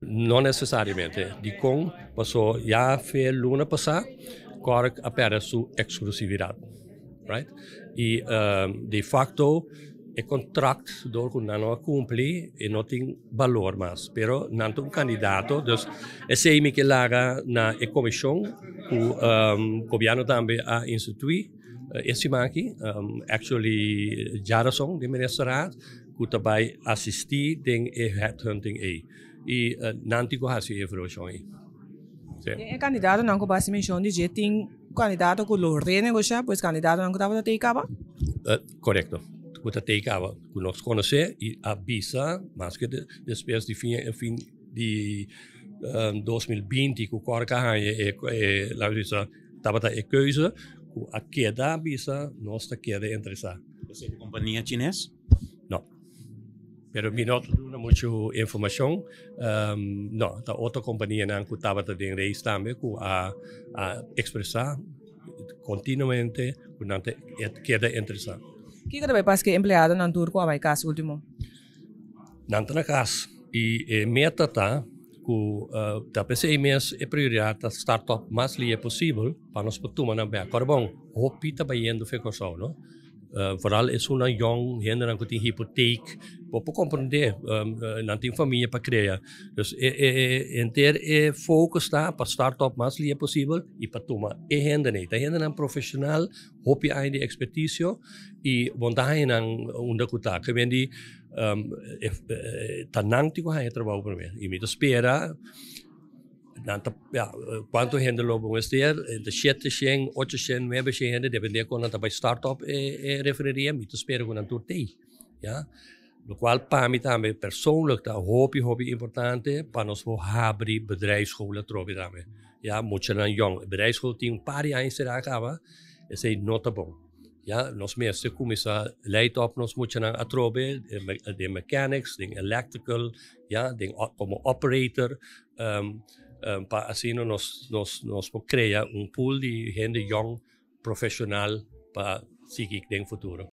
No necesariamente. Dikon? Paso ya fe luna pasá Cork a pèrdè su eksklusividat. Right? I de facto e kontrakt dor ku nan no a kumpli e no tin balor mas. Pero nan ta un kandidato, dus esei mi ke laga na e komishon ku gobièrnu tambe a instituí e siman aki, actually djarason den ministerraad ku ta bai asistí den e headhunting ei. I nan tin ku hasi e evaluashon ei. Sí. Den e kandidatonan ku bo hasi menshon di dje tin kandidato ku lo renegoshá, pues kandidatonan ku tabata tei kaba? Korekto, ku ta tei kaba, ku nos konosé i a bisa maske despues di fin fin di 2020 ku Kòrk a haña e laga bisa tabata e keuze ku a keda bisa nos ta keda interesá. Esei ta kompania chines? No. Pero mi no ta duna muchu informashon. No, ta otro kompanianan ku tabata den reis tambe ku a ekspresá kontinuamente ku nan ta keda interesá. Kiko ta bai pas ku e empleadonan tur ku a bai kas último? Nan ta na kas i e meta ta ku ta p'esei mes e prioridat ta start up mas lia posibel pa nos por tuma nan bèk. Ora bon, hopi ta bayendo for Kòrsou, no? Vooral esunnan yong, hendenan ku tin hipoteek, bo por komprendé, nan tin famia pa krea. Dus e e henter e focus ta pa start up mas lia posibel i pa tuma e hendenan ei. Ta hendenan profeshonal, hopi aña di ekspertisio i bo no ta haña nan unda ku ta. Ke men di ta nan tin ku haña trabou promé i mi ta spera. Nan ta, ya, cuanto hende lo bo mester? Entre 700, 800, 900 hende, depende con nan ta bay start up e, e refineria, mi ta spera cu nan tur tey, ya. Lo cual pa mi tambe persoonlijk ta hopi, hopi importante pa nos por habri bedrijfsschool atrobe tambe, ya. Muchanan yong, bedrijfsschool tin un par di aña cera caba, esey no ta bon. Ya, nos mester cuminsa leid op nos muchanan atrobe den mechanics, den electrical, ya, den como operator, pa asina nos nos nos por crea un pool di hende yong profesional pa sigui den futuro.